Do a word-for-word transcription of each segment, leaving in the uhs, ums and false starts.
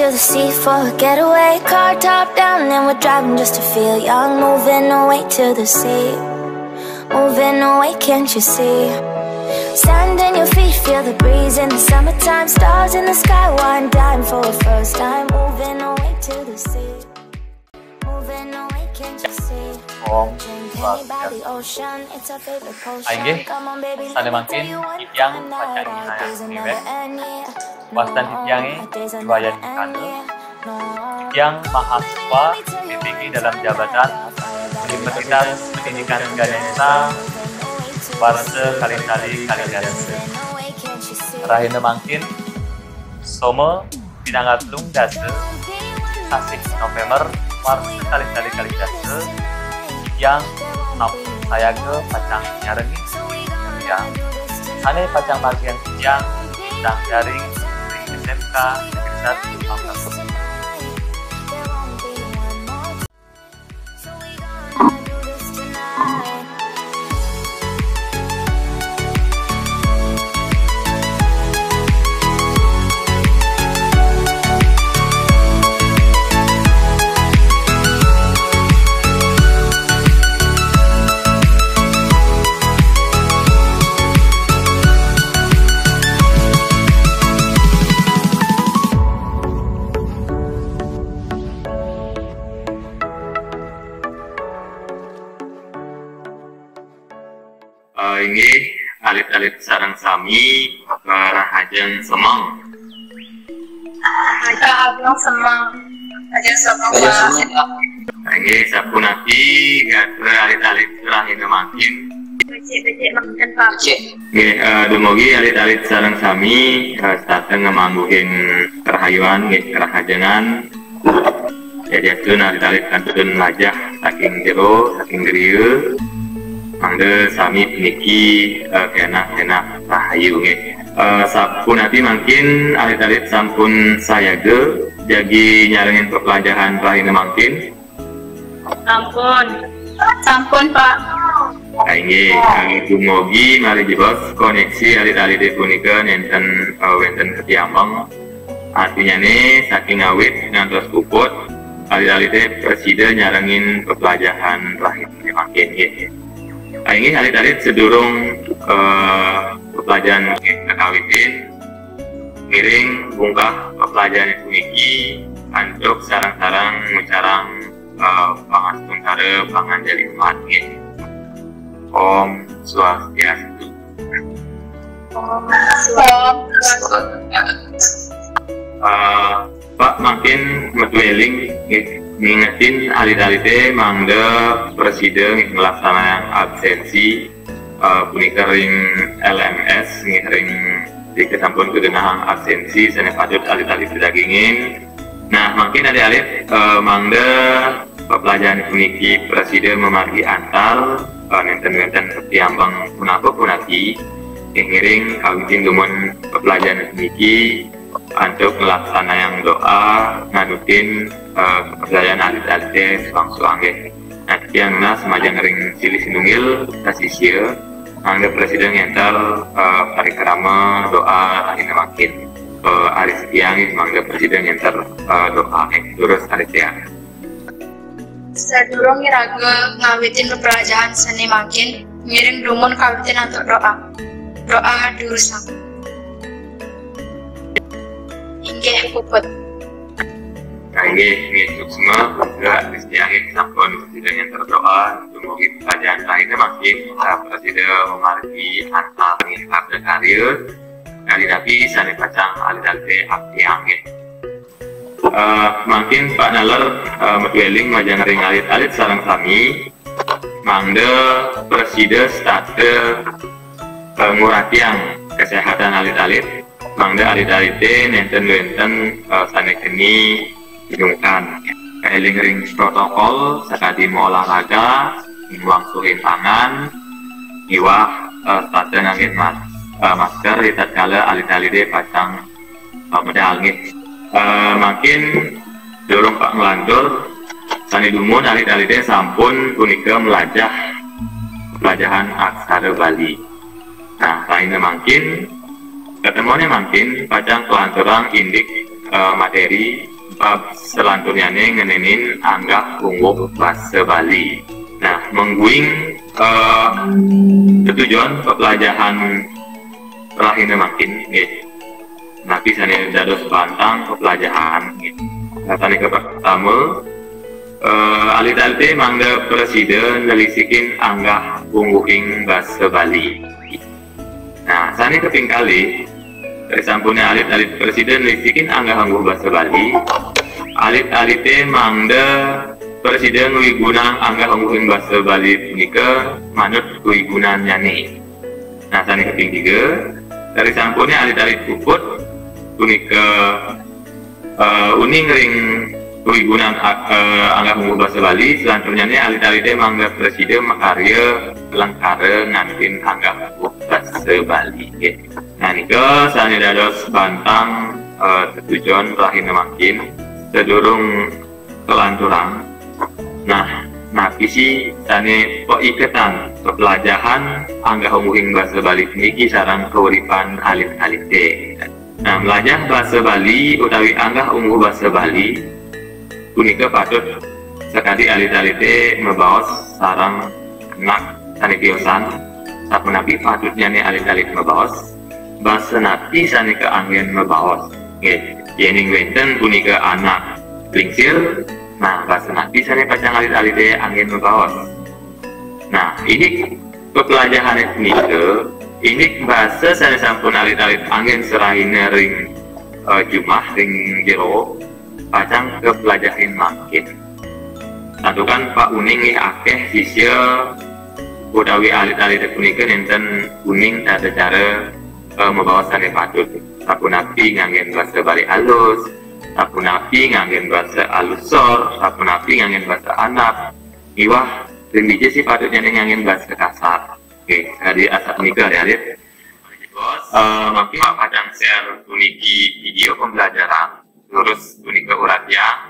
To the sea for a getaway, car top down, and we're driving just to feel young. Moving away to the sea, moving away, can't you see? Sand in your feet, feel the breeze in the summertime. Stars in the sky, one dime for a first time. Moving away to the sea, moving away, can't you see? Om Swastiastu. Inggih, sané mangkin titiang pacang nyinayang ngiwet. Wastan titiangé Wayan Kanda. Titiang mahasiswa D P G dalam jabatan Universitas Pendidikan Ganesha, warsa kalih tali kalih dasa. Rahina mangkin, Soma, pinanggal telung dasa, sasih November, warsa kalih tali kalih dasa, titiang sampun sayaga pacang nyarengin titiang, sané pacang margiang titiang titiang daring ring S M K Negeri Satu Amrapali. Eh, inggih, alit-alit sareng sami, eh, rahajeng semeng. Rahajeng semeng. Rahajeng semeng, Pak. Inggih, sapunapi gatra alit-alit rahina mangkin? Becik-becik mangkin, Pak. Nggih, eh, dumugi alit-alit sareng sami, eh, setata ngamangguhin kerahayuan, nggih, kerahajengan. Yadiastun alit-alit kantun lajah saking jero, saking griya. Mangda sami puniki, eh, kenak-kenak rahayu, nggih. Eh, sapunapi mangkin alit-alit sampun sayaga jagi nyarengin peplajahan rahina mangkin? Sampun. Sampun, Pak. Ah, inggih, kami dumugi malih jebos koneksi alit-alite punika nenten, eh, wenten ketiambang. Artinyane saking awit ngantos puput, alit-alite prasida nyarengin peplajahan rahina mangkin, nggih. Ah, inggih, alit-alit sedurung, eh, peplajahan kakawitin, ngiring bungkah peplajahan puniki antuk sareng-sareng ngucarang, eh, pangastungkara panganjali umat, nggih. Om Swastiastu. Om Swastiastu. Eh, Pak, mangkin metu eling, nggih, ngingetin alit-alite mangda prasida, nggih, nglaksanayang absensi, eh, punika ring L M S, nggih, ring nika sampun kagenahang absensi sane patut alit-alite dagingin. Nah, mangkin alit-alit, eh, mangda peplajahan puniki prasida mamargi antar, eh, nenten-nenten katiambang punapa punapi, nggih, ngiring kawitin dumun peplajahan puniki antuk nglaksanayang doa nganutin, eh, kapracayan alit-alite suang-suang, nggih. Nah, titiang nunas majeng ring silih sinunggil sasisia, mangda prasida ngenter, eh, parikrama doa rahina mangkin. Eh, alit titiang, nggih, mangda prasida ngenter, eh, doa, nggih. Durus alit titiang. Sadurung iraga ngawitin peplajahan sane mangkin, ngiring dumun kawitin antuk doa. Doa durusang. Inggih puput. Nah, inggih, nggih, suksma, mangda alit titiang, nggih, sampun prasida ngenter doa, dumugi peplajahan rahina mangkin, eh, prasida mamargi antar, nggih, labda karya, kadi napi sane pacang alit-alite aptiang, nggih. Eh, mangkin Pak Naler, eh, metu eling majeng ring alit-alit sareng sami, mangda prasida setata, eh, nguratiang kesehatan alit-alit, mangda alit-alite nenten wenten, eh, sane keni pinungkan. Eling ring protokol sakadi maolahraga, ngwangsuhin tangan, miwah, eh, setata nganggen mas-, eh, masker ritatkala alit-alite pacang, eh, medal, nggih. Eh, mangkin durung Pak nglantur, sane dumun alit-alite sampun punika mlajah pelajahan aksara Bali. Nah, rahina mangkin, ketemune mangkin pacang kalanturang indik, eh, materi Bab selanturnyané ngenénin anggah ungguh basa Bali. Nah, mungguing eh, tetujon pepelajahan rahina mangkin, nggih. Napi sané dados bantang pepelajahan, nggih. Nah, sané kapertama, eh, alit-alité mangda prasida nelisikin anggah ungguhing basa Bali. Nah, sané kaping kalih, sané sampuné alit-alité prasida nelisikin anggah ungguh basa Bali, alit-alité mangda prasida ngwigunang anggah ungguhing basa Bali punika manut kawigunannyané. Nah, sané kaping tiga, sané sampuné alit-alité puput punika eh, uning ring wigunan a- eh, anggah ungguh basa Bali, selanturnyané alit-alité mangda prasida makarya lengkara ngantin anggah ungguh basa Bali, nggih. Nah, nika sané dados bantang eh, tetujon rahina mangkin sadurung kalanturang. Nah, napi sih sané paiketan pepelajahan anggah ungguhing basa Bali niki sareng kauripan alit-alité? Nah, mlajah basa Bali utawi anggah ungguh basa Bali punika patut sakadi alit-alité mabaos sareng anak sané tiosan, sapunapi patutnyané alit-alit mabaos, basa napi sané kaanggén mabaos. Nggih, yéning wénten punika anak lingsir, nah, basa napi sané pacang alit-alité anggén mabaos. Nah, indik pepelajahané punika, indik basa sané sampun alit-alit anggén serahina ring eh, jumah ring jero, pacang kapelajahin mangkin. Santukan Pak Uning nggih akéh sisya utawi alit-alité punika nénten uning tata cara eh, mabaos sané patut. Sapunapi nganggén basa Bali alus, sapunapi nganggén basa alus sor, sapunapi nganggén basa andap, miwah ring dija sih patutnyané nganggén basa kasar. Oké, adi asapunika, alit-alit. Eh, mangkin Pak pacang share puniki video pembelajaran, terus punika uratian,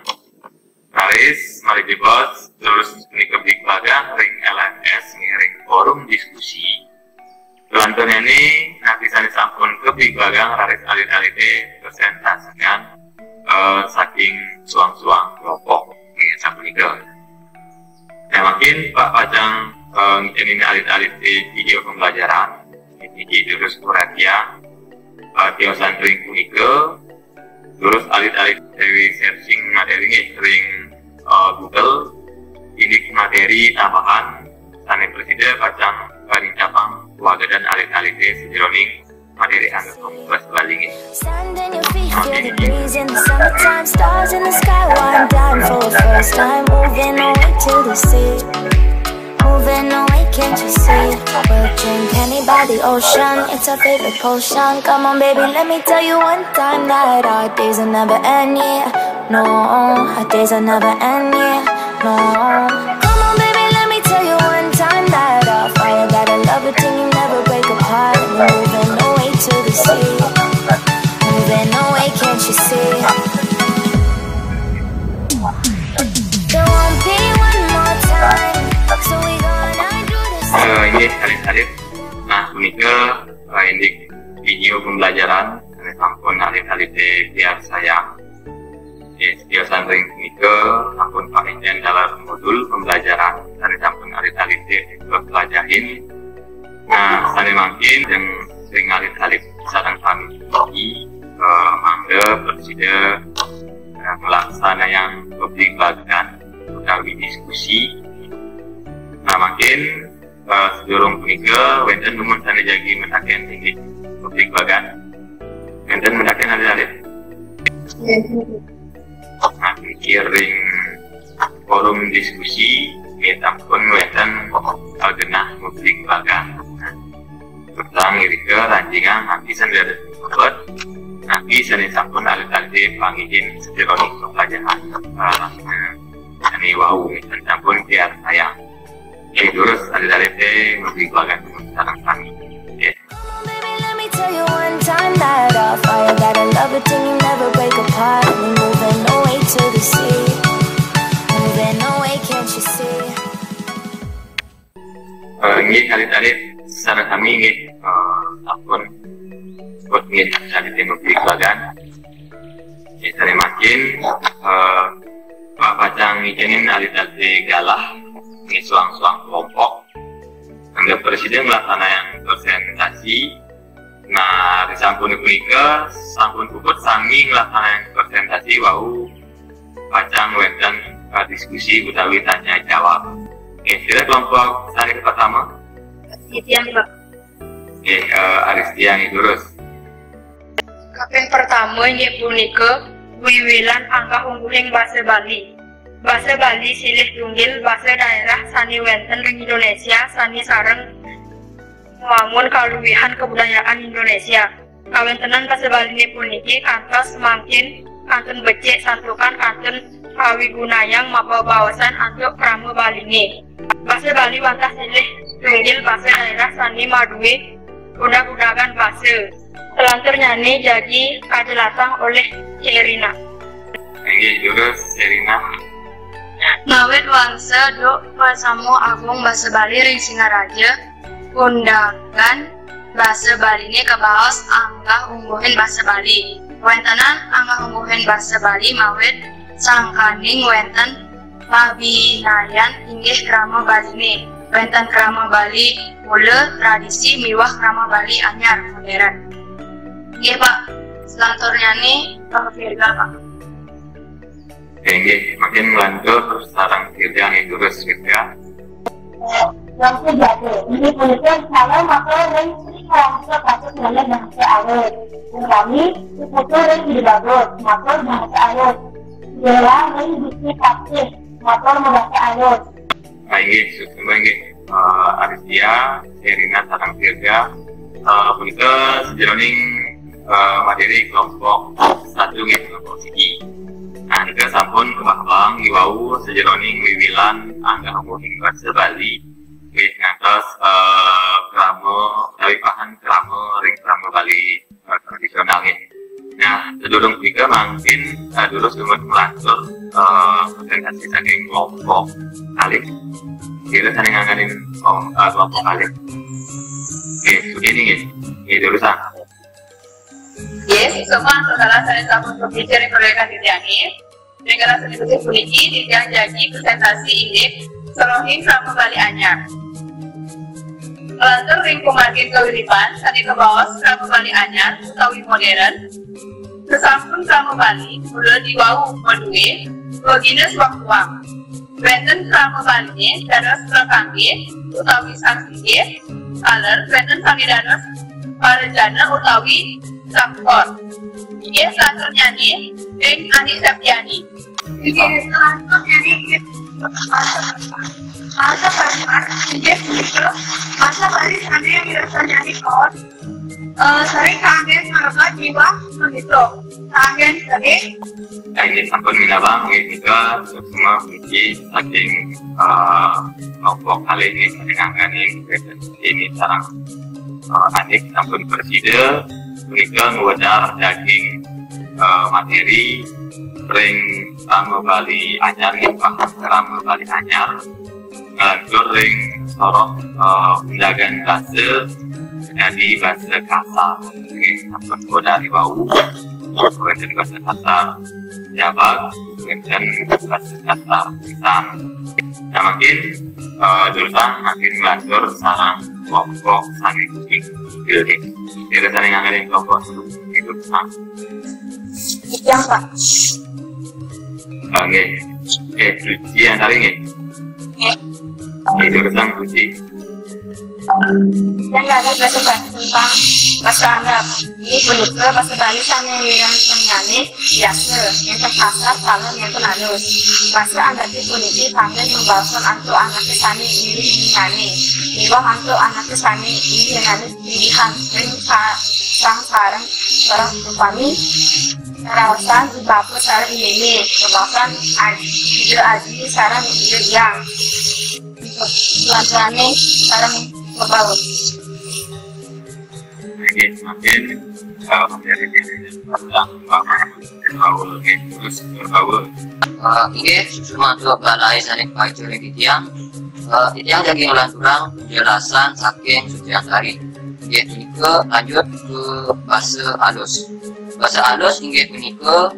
raris malih jebos, terus punika bligbagang ring L M S ngiring forum diskusi. Lanturnya ini, napi sané sampun kabligbagang raris alit-alité presentasikan eh, saking suang-suang kelompok. Nggih, sapunika. Nah, mangkin Pak pacang eh, ngicénin alit-alité video pembelajaran. Niki terus uratian eh, tiosan ring punika. Terus alit-alité searching materi nggih ring eh, Google. Indik materi tambahan sané prasida pacang kanincapang wagedan alit-alité sajeroning materi anggah ungguh basa Bali nggih. Stand on your feet, feel the breeze in the summertime. Stars in the sky, why I'm dying for the first time. Moving away to the sea. Moving away, can't you see? We'll drink honey by the ocean. It's our favorite potion. Come on, baby, let me tell you one time that our days will never end. Yeah, no, our days will never end. Yeah, no. Come on, baby, let me tell you one time that our fire got a love routine, never break apart. We're moving away to the sea. Moving away, can't you see? There won't be one more time. So we gonna do this. Eh, inggih, alit-alit. Nah, punika eh, indik video pembelajaran sané sampun alit-alité piarsayang. Nggih, tiosan ring punika sampun parinten dalam modul pembelajaran sané sampun alit-alité pelajahin. Nah, sané mangkin ring alit-alit sareng sami puniki eh, mangda prasida eh, nglaksanayang bligbagan utawi diskusi. Nah, mangkin eh, sadurung punika wénten dumun sané jagi mataken inggih bligbagan. Wénten mataken alit-alit. Nah, ngiring forum diskusi, nggih sampun wénten eh, genah bligbagan. Nah, petang irika ranjingang napi sané dados mlebet, napi sané sampun alit-alité panggihin sajeroning pepelajahan eh, sané wau sané sampun piarsayang. Nggih, terus alit-alité bligbagan sareng sami. Nggih. Come on, baby, let me tell you one time that our fire got a love routine, never break apart. We're moving away to the sea. Moving away, can't you see? Eh, nggih, alit-alit sareng sami nggih eh, sampun puput nggih alit-alit bligbagan. Sané mangkin, eh, Pak pacang ngicénin alit-alité galah, nggih, soang-soang kelompok. Anggap presiden nglaksanayang presentasi. Nah, disampun punika, sampun puput sami nglaksanayang presentasi wau pacang wénten, eh, diskusi utawi tanya jawab. Nggih, sira kelompok sané pertama. Titiang, Pak. Nggih, eh, Aristia nggih durus. Kaping pertama inggih punika wiwilan anggah-ungguhing basa Bali. Basa Bali silih tunggil basa daerah sané wénten ring Indonesia sané sareng ngwangun kaluwihan kabudayaan Indonesia. Kawéntenan basa Baliné puniki kantos mangkin kantun becik santukan kantun kawigunayang mapabaosan antuk krama Baliné. Basa Bali wantah silih tunggil basa daerah sané madué undag-undagan basa. Selanturnyané jagi kajelasang olih Sherina. Inggih durus, Sherina. Ngawit wangsa duk Pasama Agung Basa Bali ring Singaraja, undagan basa Baliné kabaos anggah-ungguhing basa Bali. Wéntenan anggah-ungguhing basa Bali mawit sangkaning wénten pabinayan inggih krama Baliné. Wénten krama Bali mula tradisi miwah krama Bali anyar modern. Nggih, Pak. Selanturnyané, Pak Firda, Pak. Inggih, mangkin nglantur sareng Firda nggih durus, Firda. Yang ketiga, ini punika salah maka ring Sri Wangsa Patut Ngalih Bahasa Alus. Kami, puputu ring Ida Bagus, matur bahasa alus. Dewa ring Gusti Patih, matur bahasa alus. Ah, inggih, suksma inggih. Eh, Aristia, Sherina, sareng Firda. Eh, punika sajeroning, eh, materi kelompok satu nggih, kelompok siji. Nah, nika sampun kebahbang diwau sajeroning wiwilan anggah-ungguhing basa Bali. Nggih, ngantos, eh, krama utawi pahan krama ring krama Bali, eh, tradisional nggih. Nah, sadurung punika mangkin, eh, durus dumun nglantur, eh, presentasi saking kelompok kalih. Kira sané ngangganin, oh, eh, kelompok kalih. Nggih, sugih nggih. Nggih, durus ah. Nggih, suksma antuk salah sané sampun kapica ring proyek titiangé. Ring galah seni pusih puniki, titiang jagi presentasi indik Sarohing Krama Bali Anyar. Nglantur ring pamargin kawiwitan sané kabaos krama Bali anyar utawi modern. Sasampun krama Bali mula diwau madué wagina suang-suang. Wénten krama Baliné dados prakanggé utawi sang singgih, taler wénten sané dados parajana utawi sangkor. Inggih, selanturnyané ring Anik Septiani. Inggih, selanturnyané ring Basa Bali. Basa Bali, inggih punika basa Bali sané wirasannyané kaos, eh, sering kanggé salebat miwah mangitung. Kanggé sering. Inggih sampun minabang, inggih nika semua puji saking, eh, kelompok kalih nggih saking angganing ini sareng, eh, Anik sampun presida punika ngwedar daging, eh, materi ring Krama Bali Anyar nggih, Pak. Krama Bali Anyar nglantur ring soroh, eh, undagan basa dadi basa kasar. Nggih, sampun ngwedari wau. Wénten basa kasar jabag, wénten basa kasar pisang. Nah, mangkin, eh, durusang mangkin nglantur sareng kelompok sané inggih. Kira sané ngangganin kelompok itu pisang. Yang, Pak. Oke. Eh, Suci yang tadi nggih. Nggih. Nggih, durusang Suci. Yang tadi basa Bali tentang basa andap. Inggih punika basa Bali sané wirasannyané biasa, nénten kasar, taler nénten alus. Basa andap puniki kanggé mabaosan antuk anaké sané inggih nyané. Miwah antuk anaké sané inggih nyané pilihan ring sa-, sang sareng sareng upami raosan i bapa sareng i mémé, mabaosan aj-, ida aji sareng ida hyang. Lanturane sareng mabaos. Nggih, mangkin, eh, materi titiang tentang Bapak Raul, nggih, terus Bapak. Eh, nggih, suksma antuk balai sané paica ring titiang. Eh, titiang jagi nglanturang penjelasan saking Suciantari. Nggih, punika lanjut ke basa alus. Basa alus inggih punika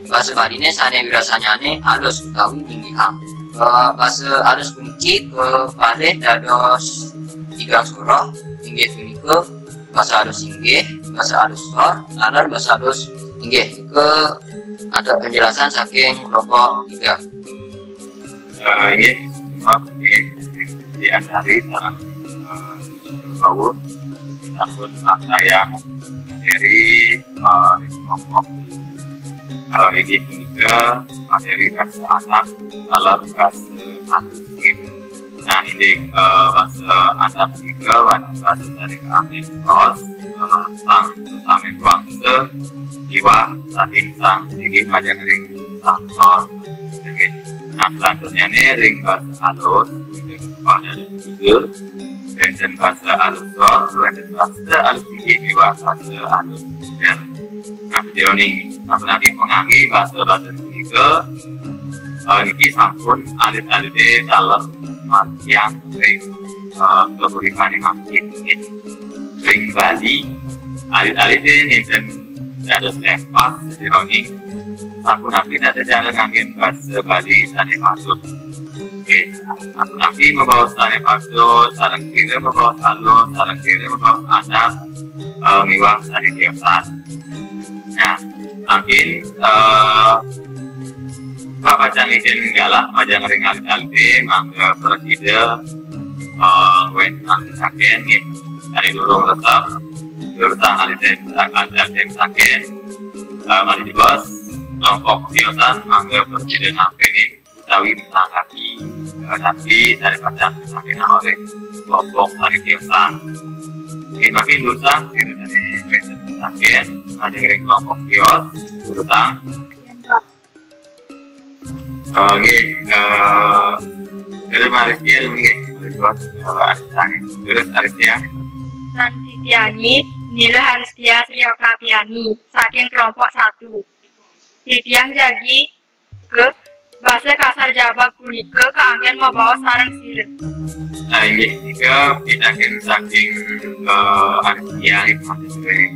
basa Baliné sané wirasanyane alus utawi linggihang. Eh, basa alus puniki kapalih dados tigang soroh, inggih punika basa alus inggih, basa alus sor, taler basa alus inggih. Nika antuk penjelasan saking kelompok tiga. Eh, inggih, maaf, inggih, di antari sareng, eh, bahwa takut saya dari, eh, kelompok, eh, ini juga materi bahasa anak dalam bahasa anak. Nah, ini, eh, bahasa anak juga, bahasa dari kami, terus, eh, sang, sami bangsa, jiwa, saking sang, ini panjang ring, sang, sor. Oke. Nah, selanjutnya ini ring bahasa alus, pada juga, dan bahasa alus, sor, dan bahasa alus, ini bahasa alus. Ya. Nah, jroning, apalagi pengangge basa-basa punika, eh, niki sampun alit-alite dalam margiang ring, eh, keuripaning mangkin. Ring Bali, alit-alite nenten dados lepas jroning sampun alit ada cara ngangge basa Bali sane patut. Oke, sampun alit mabaos sane patut, sareng kira mabaos alus, sareng kira mabaos adab, eh, miwah sane tiosan. Nah, mangkin, eh, papacang izin galah majeng ring alit-alite, mangga prasida, eh, wénten saken nggih. Ari durung resep, durusang alit-alite saken, eh, malih jebos, kelompok tiosan, mangga prasida nampeni utawi menanggapi, eh, tapi dari pacang saken oleh kelompok sane tiosan. Nggih, mangkin durusang, saken, majeng ring kelompok tios, durusang. Oh, nggih, eh, terus Aristia, nggih, terus, eh, Aristia, nggih. Terus Aristia. Santitiani, Nila Aristia Sri Oktaviani, saking kelompok satu. Titiang jagi ke basa kasar jabag punika kaanggen mabaos sareng sira. Nah, inggih, nika pitaken saking, eh, Aristia, nggih, maksud saya.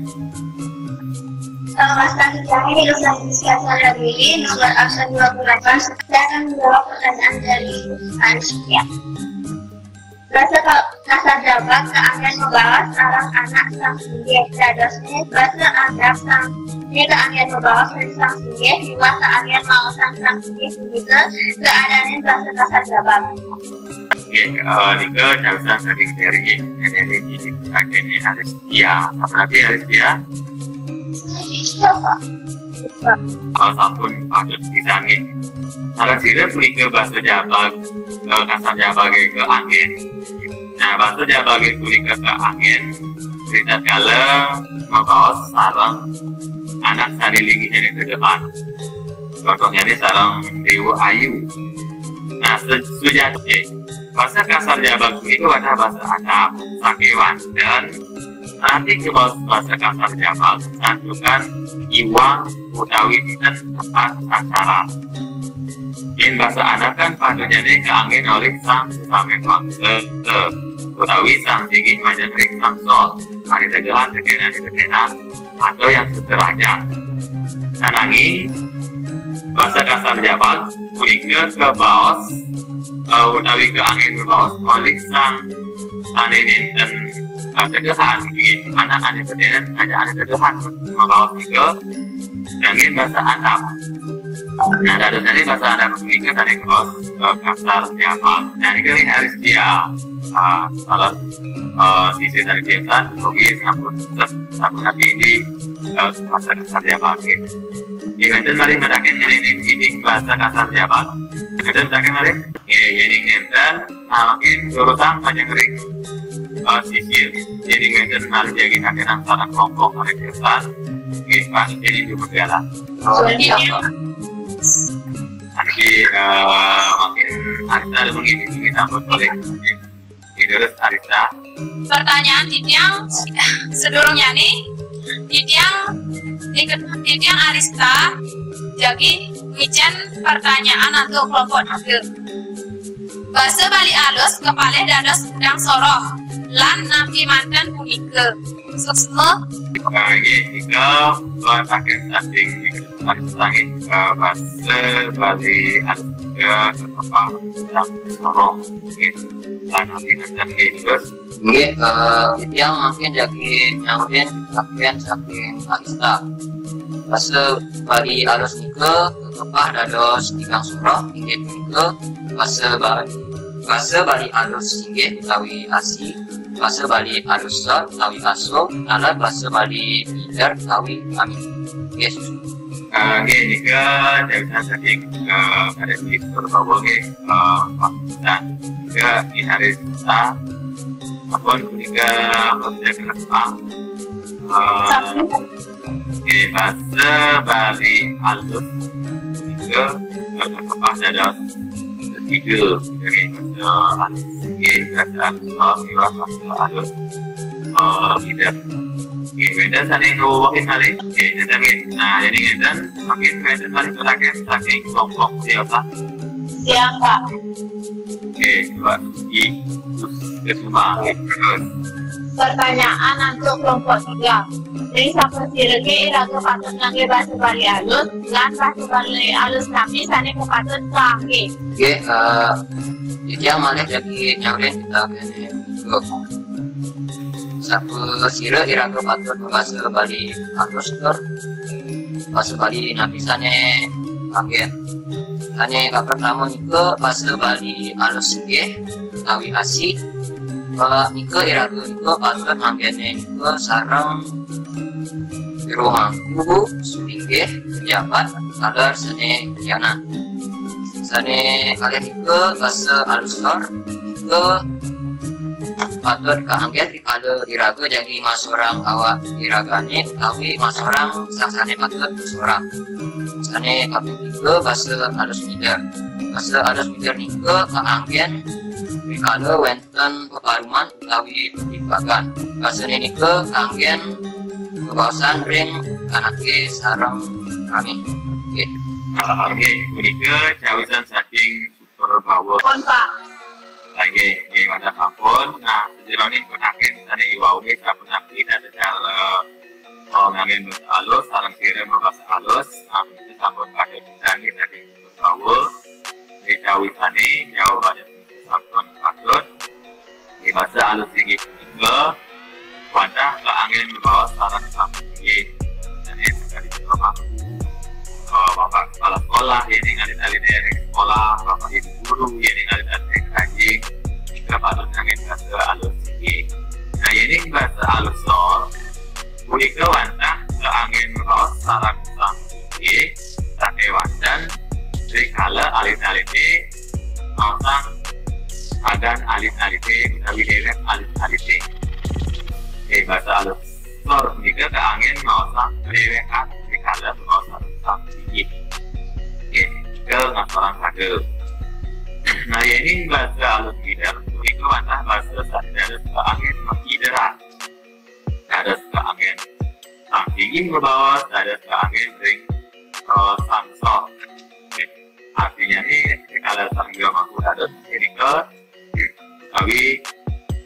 Selamat pagi, kami Lukman Rizka Saragiri, nomor absen dua puluh delapan, sedang menjawab pertanyaan dari Aristia. Basa ka-, kasar jabag kaanggen mabaos sareng anak sang singgih. Dadosne basa andap sane kaanggen mabaos ring sang singgih, miwah kaanggen maosan sang singgih punika kaadane basa kasar jabag. Nggih, eh, nika cariosan saking Seri, nggih. Nggih, nggih, nggih. Saking Aristia. Apa lagi, Aristia? Aristia, Pak. Oh, sampun, patut pisan, nggih. Sareng sira punika basa jabag, eh, kasar jabage kaanggen. Nah, basa jabage punika kaanggen ritatkala mabaos sareng anak sane linggihane tegehan. Contohnyane sareng Dewa Ayu. Nah, se-, sujatine, basa kasar jabag punika wantah basa andap, sakewanten, nanti ke basa, basa kasar jabag, santukan iwang utawi ten tepat sasaran. Yen basa andap kan patutnyane kaanggen olih sang sesame bangsa, utawi sang singgih majeng ring sang sor, ane tegehan, tekenan, tekenan, atau yang sederajat. Nah, nanging, basa kasar jabag punika kabaos, eh, utawi kaanggen kabaos olih sang ane nenten, eh, tegehan, nggih, anak ane petenen, aja ane tegehan, mabaos nika, nanging basa andap. Nah, dadosane basa andap punika sane kabaos, eh, kasar jabag. Nah, niki ring Aristia, ah, salah, eh, sisi dari biasa, oke, sampun, sampun nabi ini, eh, basa kasar jabag, nggih. Nggih, wenten malih mataken ngenenin ini basa kasar jabag. Wenten mataken malih? Nggih, yen nenten, nah, mangkin durusang majeng ring, eh, sisir. Yen wenten malih jagi takenan sareng kelompok malih pisan. Nggih, Pak, ini juga jalan. Nggih, eh, mangkin Arista ada mengisi, mengisi ampun boleh. Nggih, terus Arista. Pertanyaan titiang sedurungnya nih, titiang, titiang Arista jagi ngicen pertanyaan untuk kelompok tiga. Basa Bali alus kapalih dados tigang soroh. Lan nami manten punika? Suksma. Inggih, nika petaken saking Nika Susangi, eh, basa Bali alus nika kekepah dan sorong. Inggih, lan nami manten, inggih, terus. Inggih, eh, titiang mangkin jagi nyautin petaken saking Alista. Basa Bali alus nika kekepah dados tigang sorong, inggih punika basa Bali, basa Bali alus singgih utawi asi, basa Bali alus sor utawi aso, taler basa Bali mider utawi kami. Inggih, suksma. Ah, inggih, nika cawisan saking, ah, Kadek Mister Bawa, inggih, ah, Pak Sutan. Nika, inggih, hari Selasa. Sampun punika, Pak Sutan, kenapa? Ah, inggih, basa Bali alus nika kekepah dados ketiga, inggih, basa alus, inggih, basa alus, basa alus, eh, mider. Inggih, wénten sané ngwewahi malih? Inggih, nénten, inggih. Nah, yén nénten, mangkin wénten malih petaken saking kelompok Delta. Siang, Pak. Inggih, Pak Sugi Kusuma, inggih, terus. Pertanyaan untuk kelompok tiga. Ring sapasirake iraga patut nganggé basa Bali alus, lan basa Bali alus napi sané kapatut kaanggé? Inggih, eh, titiang malih jagi nyautin petaken punika. Sapasira iraga patut mabasa Bali alus tur basa Bali napi sané anggén? Sané kapertama nika basa Bali alus singgih utawi asi. Nika iraga nika patut nganggéné nika sareng jero mangku, sulinggih, pejabat, taler sané lianan. Sané kalih nika basa alus sor nika patut kaanggén rikala iraga jagi masorang awak iragané utawi masorang sang sané patut masorang. Sané kaping tiga basa alus mider. Basa alus mider nika kaanggén rikala wénten peparuman utawi pepibagahan. Basané nika kaanggén bebaosan ring anaké sareng ramé. Nggih. Ah, nggih, punika cawisan saking Super Power. Pun, Pak. Nggih, nggih, wantah sampun. Nah, sajeroning petaken sané iwau nggih sampun napi dados cara, eh, nganggén basa alus, sareng sira mabasa alus. Nah, punika sampun patut pisan nggih saking Super Power. Nggih, cawisané jawabané sampun patut. Nggih, basa alus inggih punika wantah kaanggén bebaos sareng sami inggih. Sané sakadi mangku, eh, Bapak Kepala Sekolah, yén ing alit-alité ring sekolah, Bapak Ibu Guru, yén ing alit-alité ring rajing, nika patut nganggén basa alus inggih. Nah, yén ing basa alus sor, punika wantah kaanggén bebaos sareng sami inggih, sakéwanten rikala alit-alité maosang bagan alit-alité utawi déwék alit-alité. Nggih, basa alus sor punika kaanggén maosang déwékan rikala maosang sami inggih. Nggih, nika ngasorang saga. Nah, yén ing basa alus mider punika wantah basa sané dados kaanggén makideran. Dados kaanggén sang singgih bebaos, dados kaanggén ring, eh, sang sor. Artinya nih, rikala sang jero mangku dados, nika, utawi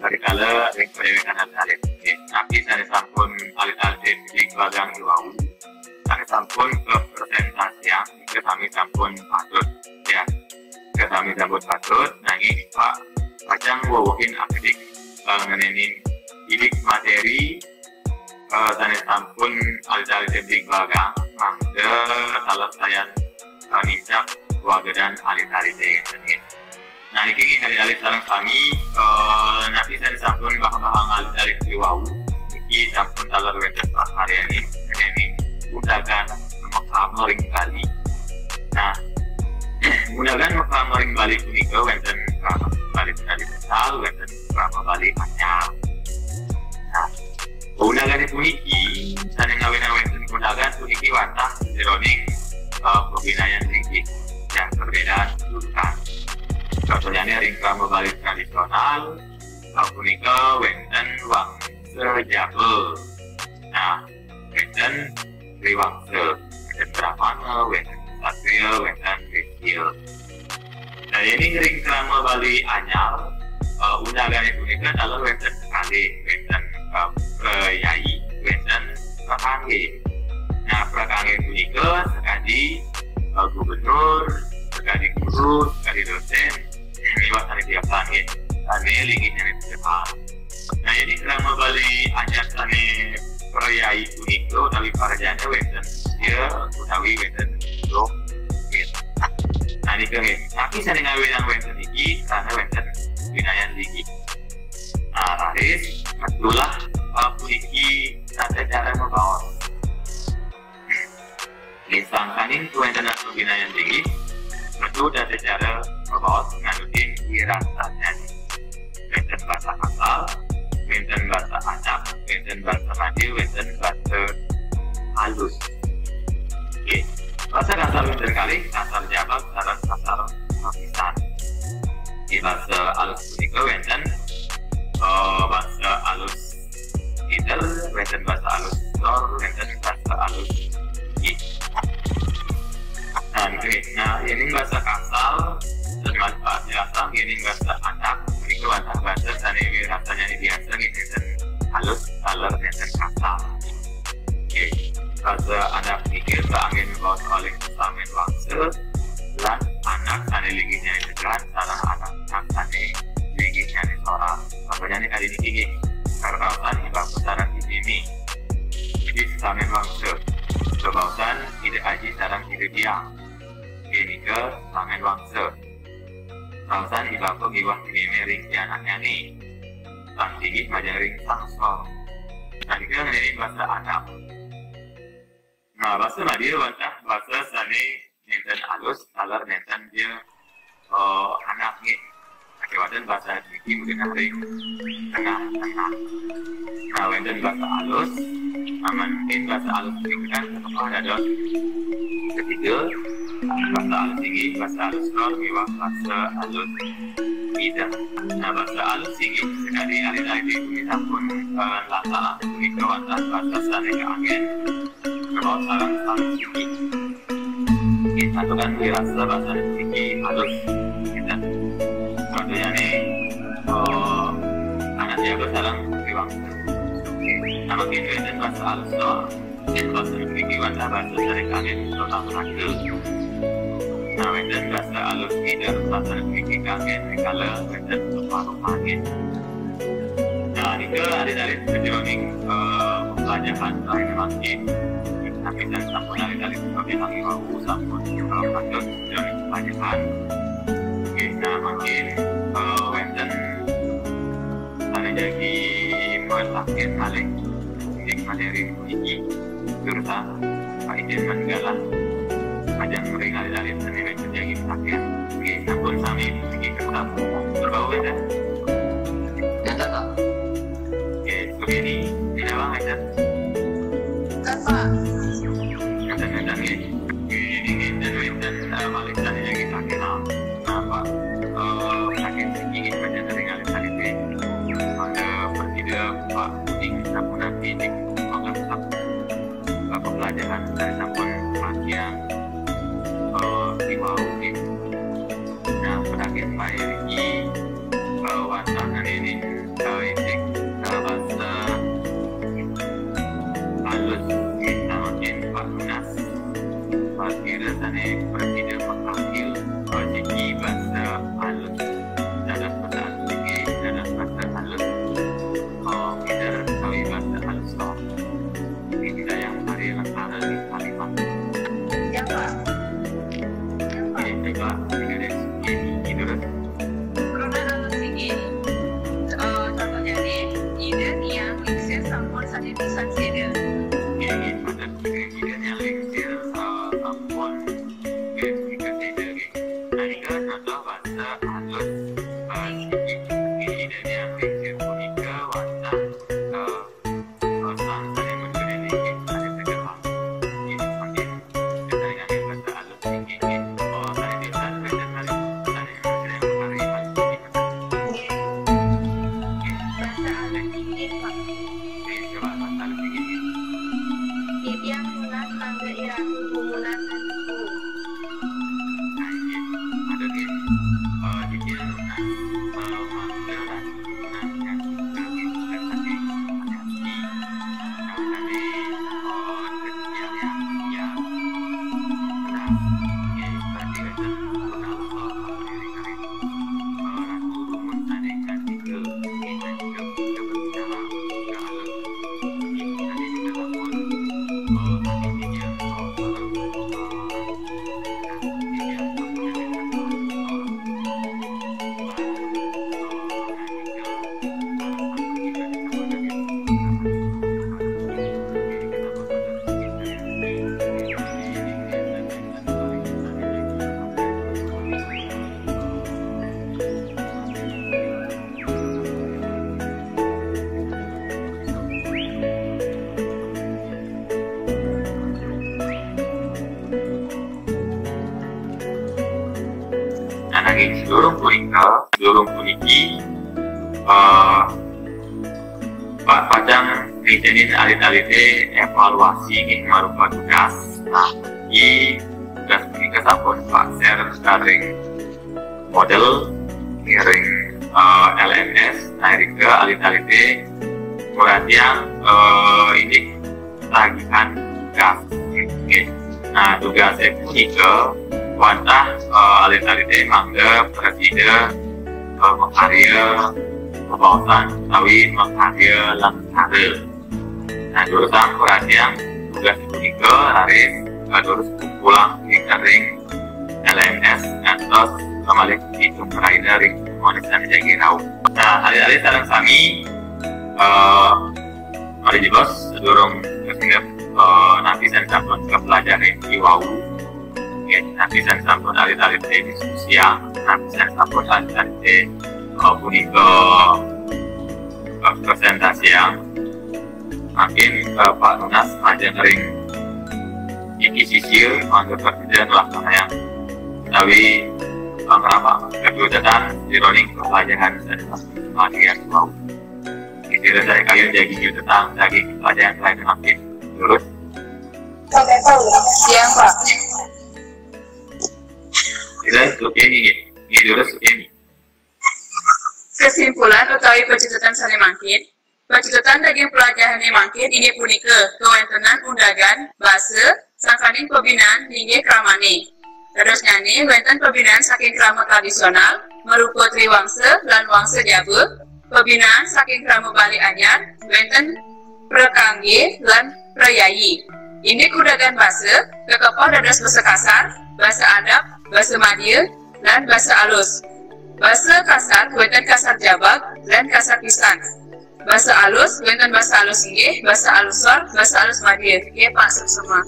rikala ring padéwékan alit-alit. Nggih, napi sané sampun alit-alité bligbagang iwau, sané sampun kapresentasiang, nika sami sampun patut, ya. Nika sami sampun patut, nanging Pak pacang wewehin akidik, eh, ngenénin bidik materi, eh, sané sampun alit-alité bligbagang, mangda kalestayan, eh, nincak wagedan alit-alité ngéten nggih. Nah, niki nggih alit-alit sareng sami, eh, napi sané sampun bahang-bahang alit-alit iwau, niki sampun taler wénten pakaryaning ngenénin undagan makrama ring Bali. Nah, undagan makrama ring Bali punika wénten krama Bali tradisional, wénten krama Bali anyar. Nah, undagan puniki sané ngawinang wénten undagan puniki wantah jeroning, eh, pabinayan inggih, ya, perbedaan kedudukan. Contohnya ring krama Bali tradisional, eh, punika wénten wangsa Jaba. Nah, wénten triwangsa, wénten Brahmana, wénten Ksatria, wénten Wésia. Nah, yén ring krama Bali anyar, Eh, undangané punika taler wénten kekalih, wénten, eh, prayai, wénten prakanggé. Nah, prakanggé punika sakadi, eh, gubernur, sakadi guru, sakadi dosén, miwah sané tiyang nggih. Sané linggih nyané tiyang. Nah, ini krama Bali anyar sané prayai punika utawi parajana wénten ya utawi wénten dok. Nah, nika nggih. Tapi sané ngawinang wénten niki, karena wénten binayan linggih. Nah, raris, betulah, eh, puniki tata cara mabaos. Nggih, sangkaning kawéntenan pabinayan linggih, metu tata cara mabaos nganutin wirasanyané. Wénten basa kasar, wénten basa andap, wénten basa madya, wénten basa alus. Nggih, basa kasar wénten kalih, kasar jabag sareng kasar lapisan. Nggih, basa alus punika wénten, eh, basa alus Inggih, wénten basa alus sor, wénten basa alus nggih. Nah, nggih. Nah, yéning basa kasar, termasuk biasa, yéning basa andap, itu wantah basa sané wirasanyané biasa nggih, wénten alus, taler, wénten kasar. Nggih. Basa andap niki kaanggén mabaos kalih sasamén wangsa, lan anak sané linggih nyané tekan, sareng anak sané linggih nyané sorak. Makanya kali niki nggih, karaosan Ida Bapak sareng Ibu Mimi. Niki sasamén wangsa. Karaosan Ida Aji sareng Ida Biang. Nggih nika sasamén wangsa. Karaosan Ida Bapak miwah Ibu Mimi ring anaknyané. Sang linggih majeng ring sang sor. Nah, nika ngenénin basa andap. Nah, basa madya wantah basa sané nénten alus, taler nénten ya, eh, andap nggih. Sakéwanten basa niki mungkin ring tengah-tengah. Nah, wénten basa alus, amun basa alus niki kan kepah dados ketiga, basa alus inggih, basa alus sor, miwah basa alus Ida. Nah, basa alus inggih sakadi alit-alit sampun, eh, laksana punika wantah basa sané kaanggén. Kalau sareng sang siki. Nggih, santukan wirasa basa siki halus. Gitu. Contohnya nih, eh, anak jago sareng riwang. Nama kita itu basa halus, no? Yen basa niki wantah basa sané kaanggén kota Manado. Nah, wénten basa alus Ida, basa niki kaanggén rikala wénten parumahan. Nah, nika alit-alit sajeroning, eh, pelajahan lain mangkin. Tapi dan sampun alit-alit seperti kami wau sampun, eh, lanjut sajeroning pelajahan. Oke, nah, mangkin, eh, wénten sané jagi mawéntaken malih ing materi puniki. Jurusan Pak Ijen Manggala. Ajeng mring alit-alit sané wénten jagi mawéntaken. Oke, sampun sami puniki kersa. Berbau wénten. Nyata, Pak. Oke, begini, tidak bang, wénten. Kan, Pak. Wénten, wénten, nggih. Oke, ini wénten, wénten, eh, malih sané jagi mawéntaken. Napa? Eh, saking siki panjenengan ningali tadi, mangga presida Pak ing sapunapi ing mangga tetap, eh, pembelajaran dari sampun latihan, eh, di wau, nggih. Nah, pedagang bayi iki, eh, wacana ini, eh, isik, eh, basa eh, Pak pacang ngizinin alit-alit téh évaluasi nggih marupa tugas. Nah, di tugas punika sampun Pak share ring model ngiring eh, L M S, nah, ring ke alit-alit téh perhatian eh, indik tagihan tugas. Nggih. Nah, tugasé punika wantah eh, alit-alit téh mangda prasida eh, makarya bebaosan utawi makarya lengkara. Nah, durusang perhatian tugas punika raris eh, durus pulang ring L M S ngantos malih pitung raina ring Monistan jagi rauh. Nah, alit-alit sareng sami eh, malih jebos sadurung kesingep eh, napi sané sampun kapelajahin iwau. Nggih, napi sané sampun alit-alit téh diskusiang, napi sané sampun alit-alit téh eh, punika eh, presentasiang. Mangkin eh, Pak Nunas majeng ring inggih sisia mangda prasida nglaksanayang utawi eh, ngrampak katudetan jeroning pelajahan sané sampun kapelajahin iwau. Sira sané kayun jagi nyutetang daging pelajahan lain mangkin. Lurus? Siang, Pak. Sira Sukeni, nggih. Nggih, lurus Sukeni. Kesimpulan utawi pacutetan sané mangkin, pacutetan daging pelajahané mangkin inggih punika kawéntenan undagan basa sangkaning pabinaan linggih kramané. Dadosnyané wénten pabinaan saking krama tradisional marupa triwangsa lan wangsa jaba, pabinaan saking krama Bali Anyar wénten prakanggé lan prayayi. Indik undagan basa kakepah dados basa kasar, basa adat, basa madya, lan basa alus. Basa kasar wénten kasar jabag lan kasar pisan. Basa alus wénten basa alus inggih, basa alus sor, basa alus madya. Nggih, Pak Suksma.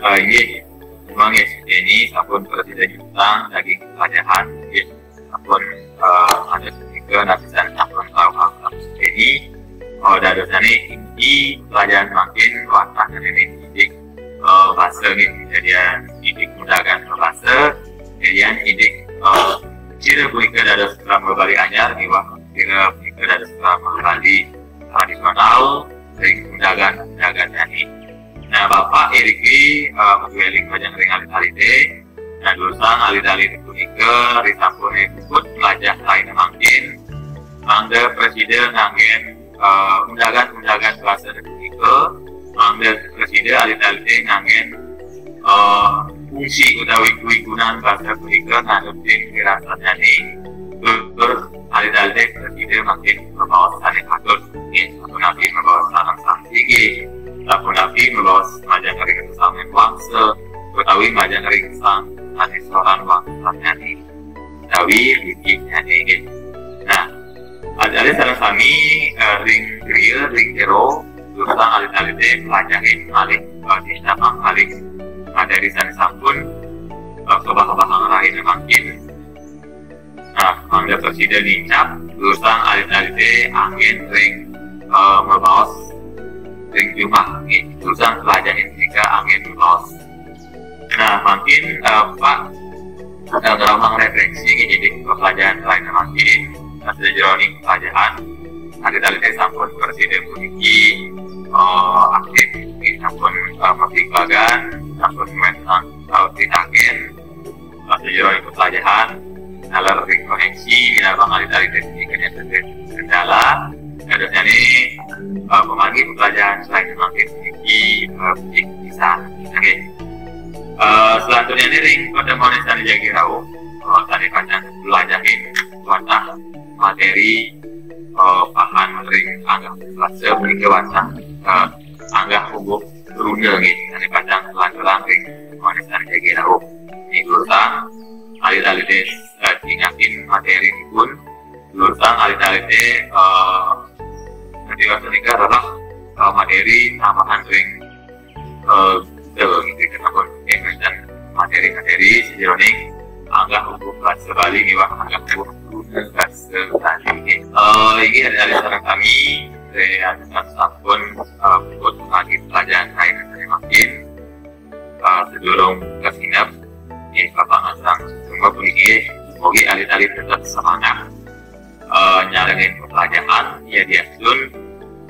Ah, inggih. Memang nggih, ini sampun prasida nyutetang daging pelajahan, nggih. Sampun eh, ada sedikit napisan sampun tahu hal ini. Oh, dadosnyané inti pelajahan mangkin wantah ngenénin indik eh, basa nggih. Jadian indik undagan basa, jadian indik eh, ciri punika dados krama Bali Anyar miwah ciri punika dados krama Bali tradisional ring undagan-undagan nyané. Nah, Bapak iriki eh, maduéling pajang ring alit-alité. Nah, durusang alit-alit punika risampun puput mlajah lain mangkin, mangda prasida nganggén eh, undagan-undagan basa punika, mangda prasida alit-alité nganggén eh, fungsi utawi kawigunan basa punika nganut ring firasatnyané. Tur alit-alité prasida mangkin mabaos sané patut. Nggih, sapunapi mabaos sareng sami inggih. Sapunapi mabaos majeng ring sesamian wangsa, utawi majeng ring sang sané soran wangsanyané. Utawi wigihnyané nggih. Nah, alit-alit sareng sami eh, ring griya, ring jero, durusang alit-alité mlajahin malih eh, nindakang malih materi sané sampun eh, kabah-kabahang rahina mangkin. Nah, mangda prasida nincap, durusang alit-alité anggén ring eh, mabaos ring jumah nggih. Durusang pelajahin nika anggén mabaos. Nah, mangkin eh, Pak eh, ngramang refleksi nggih indik pelajahan lain mangkin. Nah, sajeroning pelajahan alit-alité sampun prasida puniki eh, aktif nggih, sampun eh, mabligbagan, sampun wénten eh, pitaken. Sajeroning pelajahan, taler ring koneksi, minabang alit-alit ring kendala. Dadosnyané eh, pamargi pelajahan selain mangkin puniki eh, pisan. Nggih. Eh, selanturnyané ring pertemuan sané jagi rauh, eh, sané pacang pelajahin wantah materi eh, pahan ring anggah basa puniki wantah eh, anggah umbuh runa nggih, sané pacang lanturang ring pertemuan sané jagi rauh. Nggih, durusang alit-alité eh, cingakin materi pun, durusang alit-alité eh, nanti waktu nikah adalah eh, materi tambahan ring eh, gitu, gitu, kenapa mungkin dan materi-materi sajeroning anggah umbuh basa Bali miwah anggah umbuh basa Bali. Eh, ini ada dari sareng kami, dari atas sampun eh, ikut lagi pelajahan lain dari mangkin. Eh, sedurung kasinep, ya, Bapak Ngasang, semua puniki, mugi alit-alit tetap semangat, Eh, nyarengin pelajahan, ya, diasun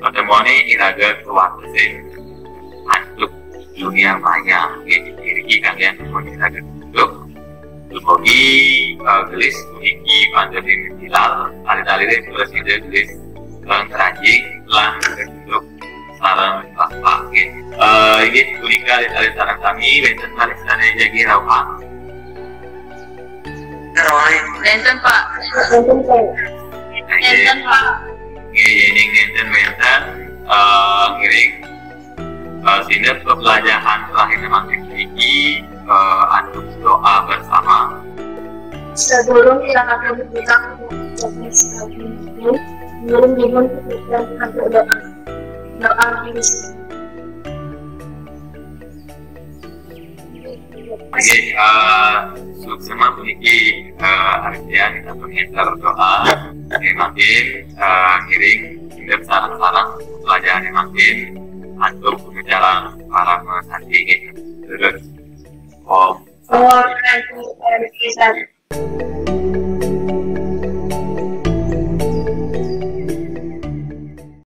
pertemuan ini iraga kawatesin antuk dunia maya, gitu. Jadi, kalian semua iraga untuk dumogi, eh, gelis puniki panjodin hilal, alit-alite terus ide gelis, eh, keranjing, lan untuk sarang bapak, gitu. Eh, ini punika alit-alit sarang kami, wenten malih sane jagi rauhan. Wenten, Pak. Nggih, nggih, nenten wenten, eh, ngiring, eh, sineb pepelajahan rahina mangkin niki, eh, antuk doa bersama. Sadurung iraga berdoa, ngiring dipun dan antuk doa. Doa diri sendiri. Nggih, eh, suksma puniki, eh, artian kita pengenter doa. Nggih, mangkin, eh, ngiring sineb sareng-sareng pelajahan mangkin antuk pengejaran para santi, nggih. Terus, Om Om Santi Om Santi.